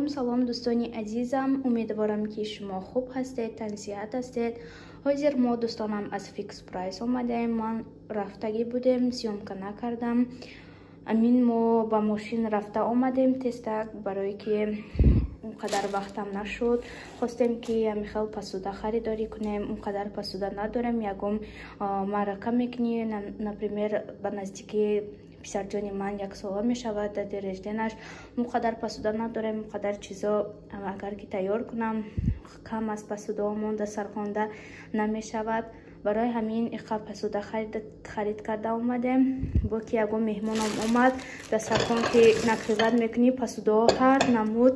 Салом, салом, дӯстони азизам. Умедворам, ки шумо хуб ҳастед, тансиҳат ҳастед. Ҳозир мо, дӯстонам, аз Фикс Прайс омадаем. Ман рафтагӣ будем, съёмка накардам. Амин мо ба мошин рафта омадем тезтак, барое ки он қадар вақтам нашуд. Хостем, ки ҳамихел посуда харидорӣ кунем. Он қадар посуда надорем. Ягон маърака мекунӣ, например, ба наздикии писарҷони ман яксола мешавад, дар день рождения ш он қадар посуда надорем, он қадар чизо агар ки тайёр кунам, кам аст посудаомон, дастархонда намешавад. Барои ҳамин иқа посуда харид карда омадем. Бо ки ягон меҳмонам омад, дастархон ки накрывать мекунӣ, посудаҳо ҳар намуд,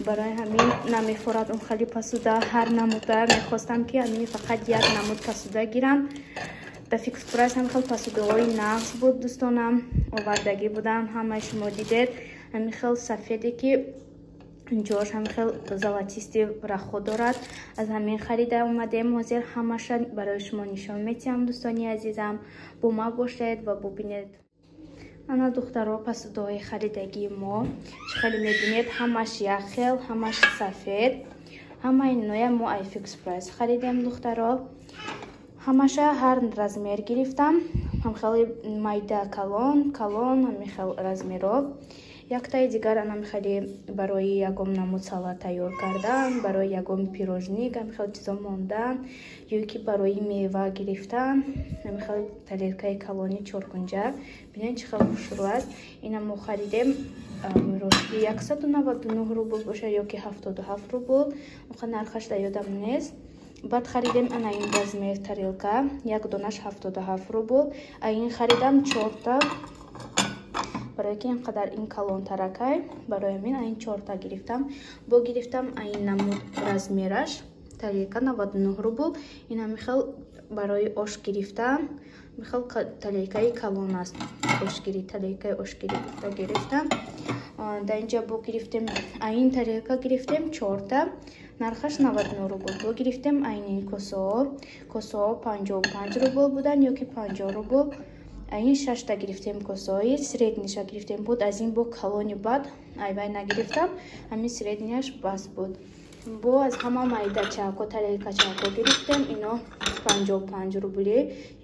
барои ҳамин намефорад он хали посуда ҳар намуда. Мехостам, ки ҳамин фақат як намуд посуда гирам. Дар Фикс Прайс ҳам хел посудаҳои нағз буд, дӯстонам, овардагӣ буданд, ҳамаи шумо дидед. Ҳамин хел сафеде, ки ҷош ҳамин хел золотистый рахо дорад, аз ҳамин харида омадем. Ҳозир ҳамаша барои шумо нишон метиҳам, дӯстони азизам, бо ма бошед ва бубинед. Ана, духтаро, посудаҳои харидагии мо, чӣ хеле мебинед, ҳамаш як хел, ҳамаш сафед. Ҳамаи иноя мо ай Фикс Прайс харидем, духтаро. Ҳамаша ҳар размер гирифтам, ҳамхели майда, калон калон, ҳамин хел размеро. Яктаи дигар анам хеле барои ягон намуд салат тайёр кардан, барои ягон пирожник, ҳамин хел чизо мондан, ё ки барои мева гирифтан. Ҳамин хел тарелкаи калони чоркунҷа, бинед, чӣ хел хушрӯ аст. Ина мо харидем, рости 199 рубл бошад ё ки 77 рубл, оқа нархаш дар ёдам нест. Баъд харидем ана ин размер тарелка, як донаш 77 рубл. А ин харидам чорта, барое ки ин қадар ин калонтаракай, барои ҳамин ин чорта гирифтам. Бо гирифтам ин намуд размераш тарелка, 99 рубл. Ин ҳамихел барои ош гирифтан, михел тарелкаи калон аст, ошгирӣ, тарелкаи ошгирӣ гуфта гирифтам. Дар инҷа бо гирифтем ин тарелка, гирифтем чорта, нархаш 99 рубл. Бо гирифтем айнин косаҳо. Косаҳо 55 рубл буданд ё ки 50 рубл. Ин шашта гирифтем, косаҳои средний ша гирифтем буд. Аз ин бо калони бад айвай нагирифтам, ҳамин средний аш бас буд. Бо аз ҳама майдачако, тарелкачако гирифтем. Ино 55 рубли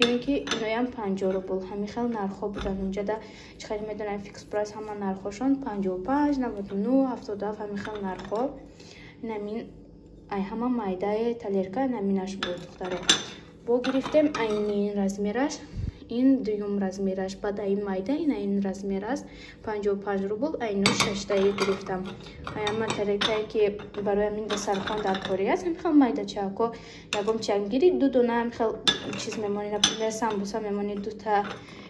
ё ин ки иноям 50 рубл, ҳамин хел нархҳо буданд унҷада. Чӣ хеле медонам, Фикс Прайс ҳама нархҳошон 55, 99, 77, ҳамин хел нархҳо. Инамин ай ҳама майдаи тарелка наминаш буд, духтаро. Бо гирифтем айнин размераш, ин дуюм размераш баъд ин майда, ин айн размер аст, 55 рубл. Айно шаштаи гирифтам. Аяма тарелкае, ки барои ҳамин дастархон дар корӣ аст, ҳамин хел майдачако, ягон чиам гири, ду дона ҳамин хел чиз мемонӣ, например, самбуса мемонӣ дута,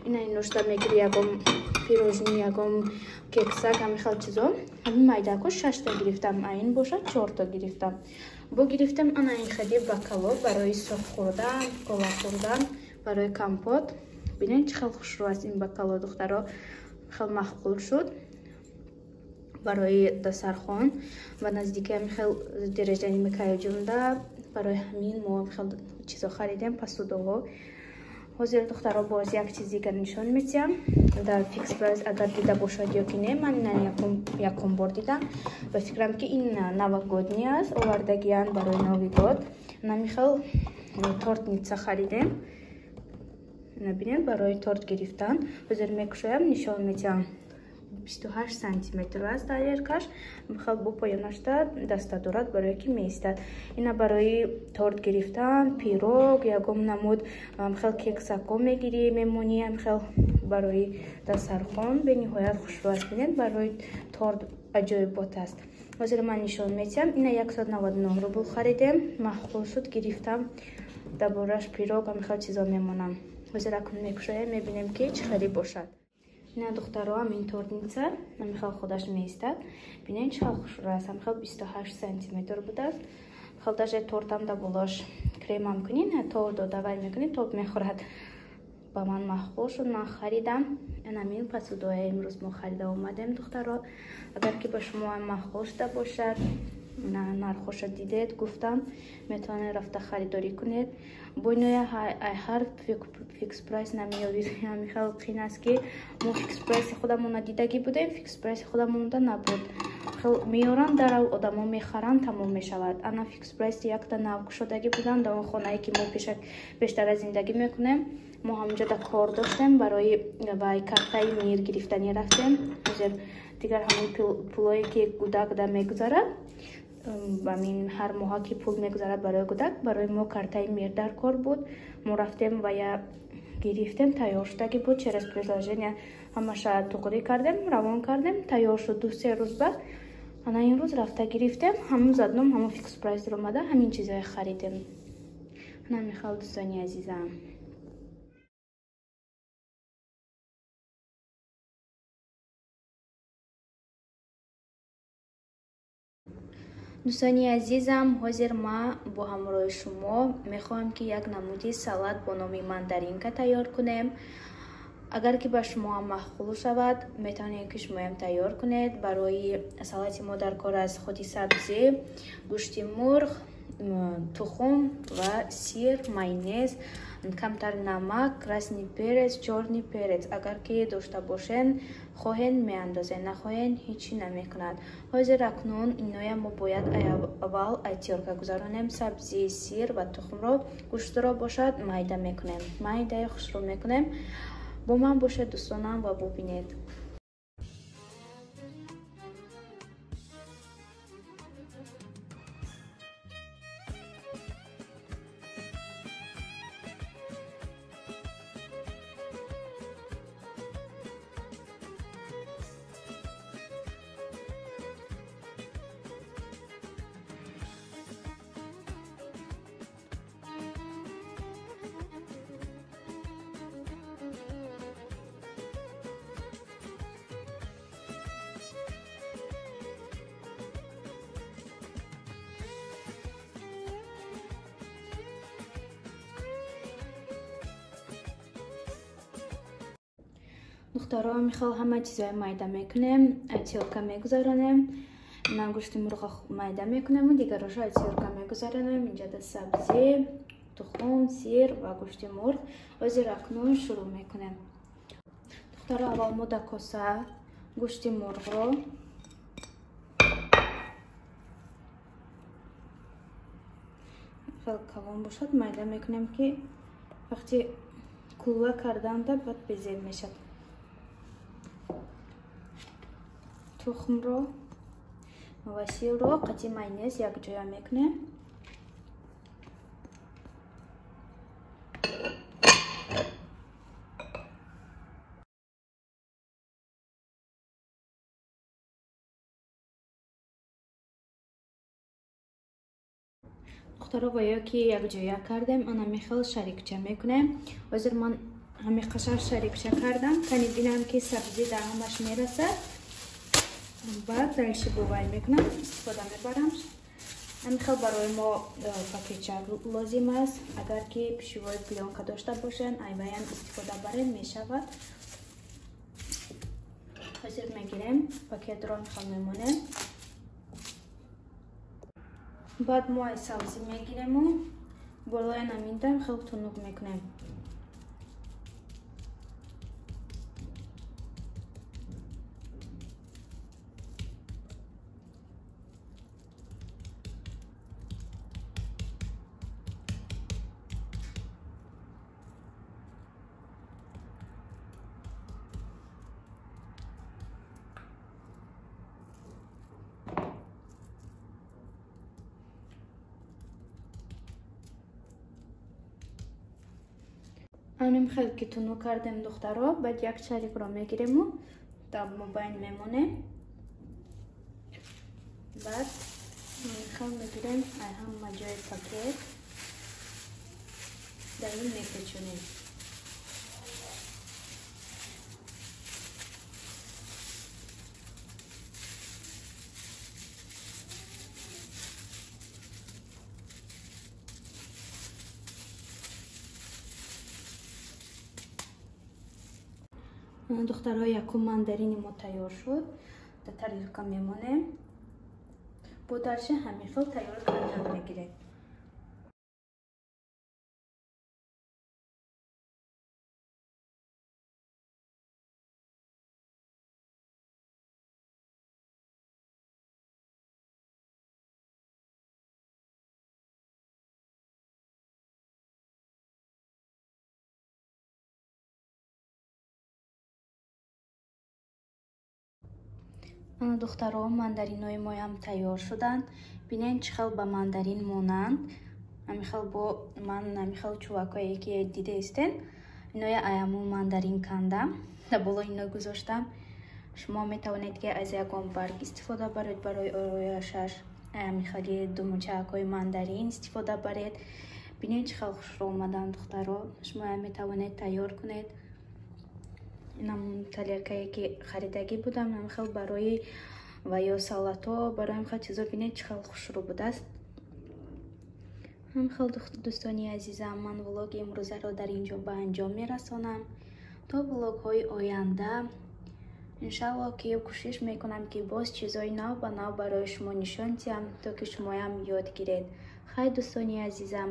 ина иношта мегири, ягон пирожни, ягон кексак, ҳамин хел чизо. Ҳамин майдако шашта гирифтам, айн бошад чорта гирифтам. Бо гирифтам ана ин хели бокало барои сок хӯрдан, кола хӯрдан, барои компот. Бинед, чӣ хел хушрӯ аст ин бокало, духтаро, хел маъқул шуд барои дастархон ва наздики ҳамин хел день рождения Микаилҷонда. Барои ҳамин мо хел чизо харидем, посудаҳо. Ҳозир, духтаро, боз як чиз дигар нишон метиҳам. Дар Фикс Прайс агар дида бошад ё ки не, ман ина якум бор дидам. Ба фикрам, ки ин новогодний аст, овардагиян барои Новый год. Намихел тортница харидем. Бинед, барои торт гирифтан. Ҳозир мекушоям, нишон метиҳам. 28 сантиметр аст тарелкаш, хел бо поёнашта даста дорад, барое ки меистад. Ина барои торт гирифтан, пирог, ягон намуд хел кексако мегирӣ, мемонӣ, хел барои дастархон бениҳоят хушрӯ аст. Бинед, барои торт аҷоибот аст. Ҳозир ман нишон метиҳам. Ина 199 рубл харидем, маъқул шуд, гирифтам. Дар бораш пирог, ҳамин чизо мемонам. Ҳозир акнун мекушоем, мебинем, ки чӣ хеле бошад. Ина, духтаро, ҳамин тортница ҳамин хел худаш меистад. Бинед, чӣ хел хушрӯ аст. Ҳамин хел 28 сантиметр будааст. Хел даже тортам да болош кремам кунӣ, то дода вай мекунӣ, тоб мехӯрад. Ба ман маъқул шуд, ман харидам. Инамин посудоя имрӯз мо харида омадем, духтаро. Агар ки ба шумо маъқул шуда бошад, нархоша дидед, гуфтам, метавонед рафта харидорӣ кунед. Бо иноя ҳар Фикс Прайс намеёбед, ҳамин хел қин аст, ки мо Фикс Прайси худамона дидагӣ будем, Фикс Прайси худамонда набуд. Меёранд, дарав одамо мехаранд, тамом мешавад. Ана Fix Price якта нав кушодагӣ буданд дар он хонае ки мо пештара зиндагӣ мекунем. Мо ҳамонҷо да кор доштем, барои вай картаи мир гирифтанӣ рафтем. Ҳозир дигар ҳамон пулое ки гудак да мегузарад, ҳамин ҳар моҳа ки пул мегузарад барои гудак, барои мо картаи мир дар кор буд. Мо рафтем ва я гирифтем, тайёр шудагӣ буд. Через приложение ҳамаша туғрӣ кардем, равон кардем, тайёр шуд 2-3 рӯз баъд. Ана ин рӯз рафта гирифтем, ҳамун задном ҳамун Fix Price омада ҳамин чизое харидем. Ана михал, дӯстони азизам. Дӯстони азизам, ҳозир ма бо ҳамроҳи шумо мехоҳам ки як намуди салат бо номи мандаринка тайёр кунем. Агар ки ба шумо ҳам маъқул шавад, метавонед ки шумоям тайёр кунед. Барои салати мо дар кор аст худи сабзӣ, гӯшти мурғ, тухм ва сир, майонез, камтар намак, красный перец, чёрный перец. Агар ки дошта бошен, хоҳен меандозен, нахоҳен ҳечи намекунад. Ҳозир акнун иноя мо бояд аввал тёрка гузаронем. Сабзӣ, сир ва тухмро, гӯштро бошад майда мекунем. Майдаи хушро мекунем. Бо ман бошед дӯстонам ва бубинед. Духтаро, михол ҳама чизои майда мекунем, тёрка мегузаронем. На гӯшти мурға майда мекунем, дигарошо тёрка мегузаронем. Инҷа сабзӣ, тухм, сир ва гӯшти мурғ. Ҳозир акнун шурӯъ мекунем. Духтаро, аввал мо дар коса гӯшти мурғро хел калон бошад майда мекунем, ки вақти кулла карданда баъд безеб мешавад. Тухмро ва сирро қати майонез якҷоя мекунем. Духтаро, ва ё ки якҷоя кардем, ана михел шарикча мекунем. Ҳозир ман ҳамин қашар шарикча кардам, кани бинам ки сабзӣ дар ҳамаш мерасад. Баъд дальше бувай мекунам, истифода мебарам. Ҳамин хел барои мо пакетча лозим аст. Агар ки пищевой плёнка дошта бошен, айваям истифода барем мешавад. Ҳозир мегирем, пакетро михел мемонем. Баъд мо ай сабзӣ мегирему болои наминда хел тунук мекунем. Аним хел ки тунук кардем, духтаро, баъд як шарикро мегирему дар мобайн мемонем. Баъд хел мегирем ай ҳама ҷои пакет дар ин мепечонем. Духтаро, якум мандарини мо тайёр шуд. Дар тарелка мемонем. Бо дарши ҳамин хел тайёр кардан мегирем. Ана, духтаро, мандаринои моям тайёр шуданд. Бинед, чӣ хел ба мандарин монанд. Ҳамихел бо ман ҳамихел чувакое ки дидаистен, иноя аяму мандарин кандам, дар болои ино гузоштам. Шумо метавонед, ки аз ягон барг истифода баред барои ороишаш, ҳамихели думчаакҳои мандарин истифода баред. Бинед, чӣ хел хушрӯ омаданд, духтаро. Шумоям метавонед тайёр кунед. Инам тарелкае ки харидагӣ будам, ҳамихел барои ва ё салатҳо, барои ҳамихел чизо. Бинед, чӣ хел хушрӯ будааст. Ҳамихел, дӯстони азизам, ман влоги имрӯзаро дар ин ҷо ба анҷом мерасонам. То влогҳои оянда, иншаллоҳ, ки кӯшиш мекунам, ки боз чизҳои нав ба нав барои шумо нишон диҳам, то ки шумоям ёд гиред. Хай, дӯстони азизам.